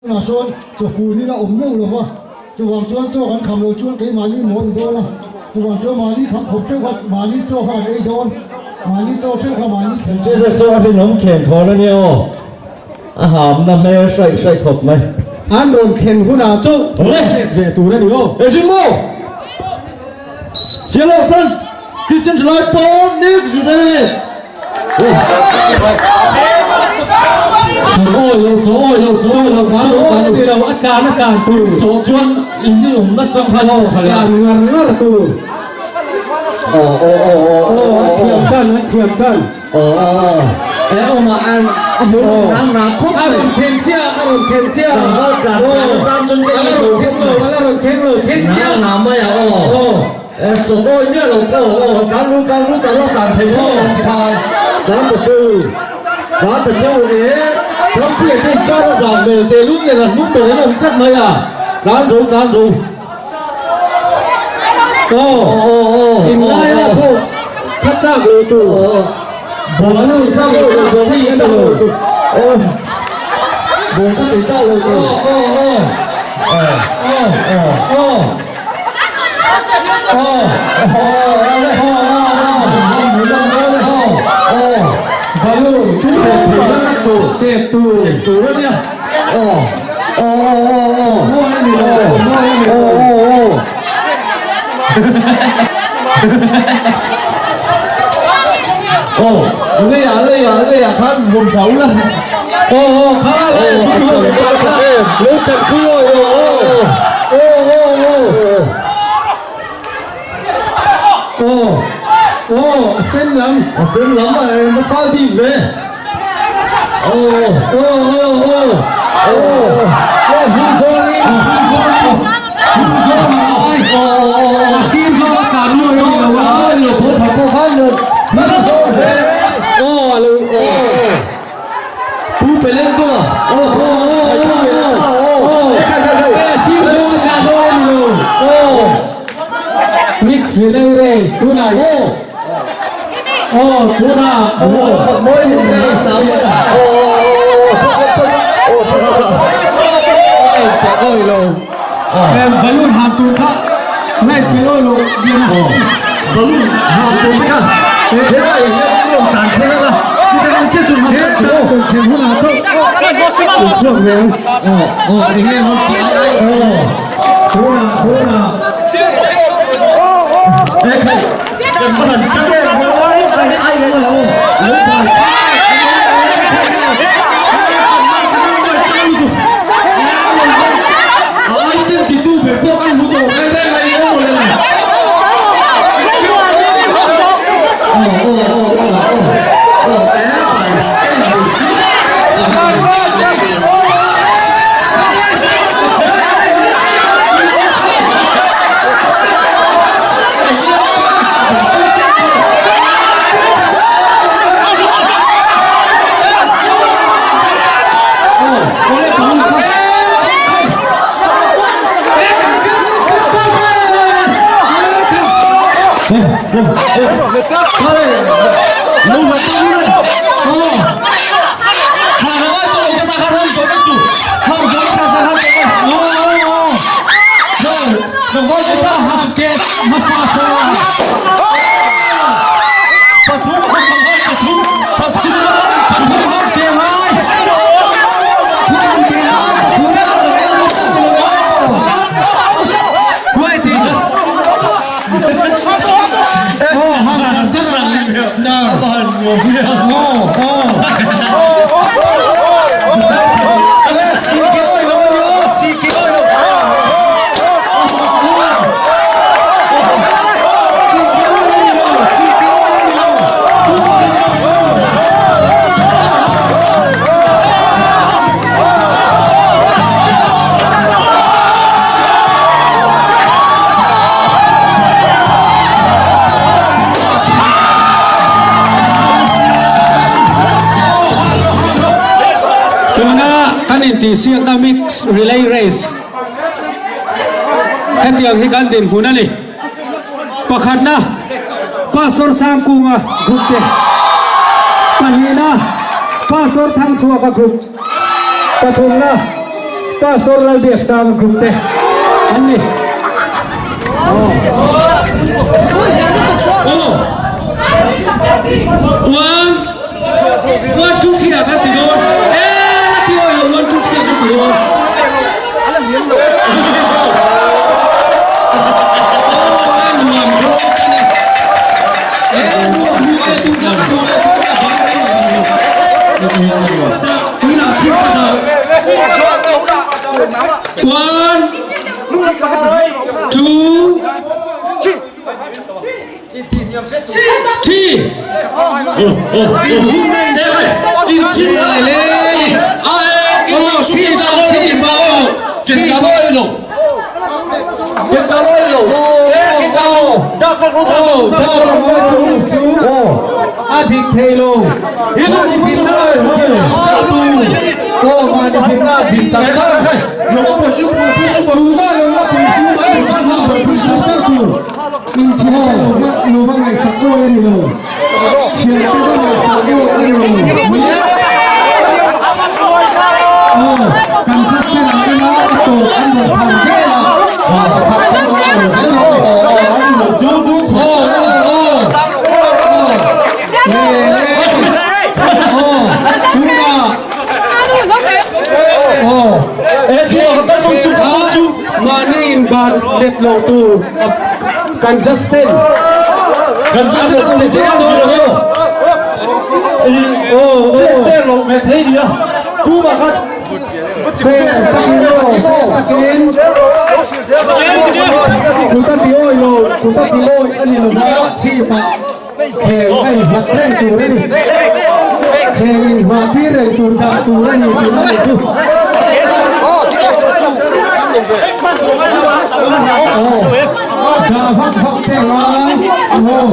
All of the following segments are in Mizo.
Tunah sawn chaw fun in a awm meuh lo va, chuvang chuan chaw kan kham lo chuan keimahni maw ni dawn a, chuvang chuan mahni kham khawp theuh kha mahni chaw kha kan ei dawn, mahni chaw theuh kha mahni thlen. Jesus chu a hrinawm khen khawn a nia aw, a hamna hmel hraih hraih khawp mai. An rawn thlen hunah chu hriat ve tur a ni aw. Engtin maw? Cielo Branch Christian Thalai Pawl Nick Juvenes. Sawi lo, sawi lo, sawi lo, sawi ni lo, a tlan a tlan tur. Saw chuan in awmna chang kha lo kha tlan ngar ngar tur. Aw aw aw aw aw an thiam tan, an thiam tan. Aw aw aw e awma an a hmu nang nang khawp A rawn khen chiah, a rawn khen chiah. Tlangval tlan tlan tan chuan A la rawn thleng lo, a la rawn thleng lo, thleng chiah. Nang nang mai a aw. Aw. E sawi miah lo pawh aw kan lu kan lu kan la tlan thei pawh ang ti khan tlan ta chu tlan ta chu e Trumpuia te inkar a zam hmel teh lum nen a hnung ber an awm tlat mai a tlan ro tlan ro aw in lai a pawh kha tlak lo tur bawng an ti tlak lo tur bawng an ti lo aw bawng ka ti tlak lo tur aw aw aw aw aw Aw aw a sen lam. A sen lam a eng a fal bik ve. Aw aw aw aw aw aw hu zawng in hu zawng in hu zawng a ai aw aw aw a sir zawng a tlan mawi a ni lo a. Mawi lo pawh tha pawh khan hmasa zawng ve. Aw a lo aw. Pu Pelen tu a. Aw aw aw aw aw. Sir zawng a tlan dawn a ni lo. Aw. Mix relay race tunah aw. Aw tunah aw mawi ni mai sam mai a. Aw aw aw aw aw ta oi lo. Balloon han tur kha light pe lo lo bian a. Balloon han tur kha he lai hian rawn tan thleng anga che chu han tan thleng hunah chu chhuak ve ang. Aw aw enge maw aw tunah tunah Tuna kan intihsiakna mix relay race hetiang hi kan dinhmun a ni. Pakhatna Pastor Sangkunga group te, pahnihna Pastor Thangchhuaka group, pathumna. Pastor Lalbiaksanga Group te an ni. One, one, two, three ah kan ti dawn. E la ti awi lo, one, two, three ah kan ti dawn. One, two, three. A dik thei lo. Mahni inban let lo tur kan Justin kan Justin a zel dawn chu Kut a ti awi lo, kut a ti awi a ni lo va, chhipah khel a inhlat reng tur a ni. Khel inhmah tir reng tur dah tur a ni tih a ni chu. Dah vak vak te a ngai. Aw.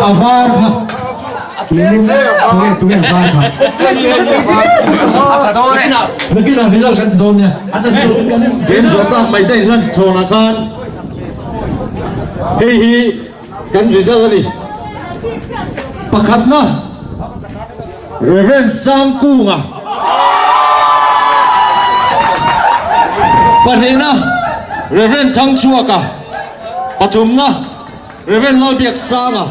A var kha tunge tunge var kha nakin ah result kan ti dawn nia game zawh tak mai te inlan chhawn ah khan hei hi kan result a ni pakhatna Reverend Sangkunga pahnihna Reverend Thangchhuaka pathumna Rev. Lalbiaksanga.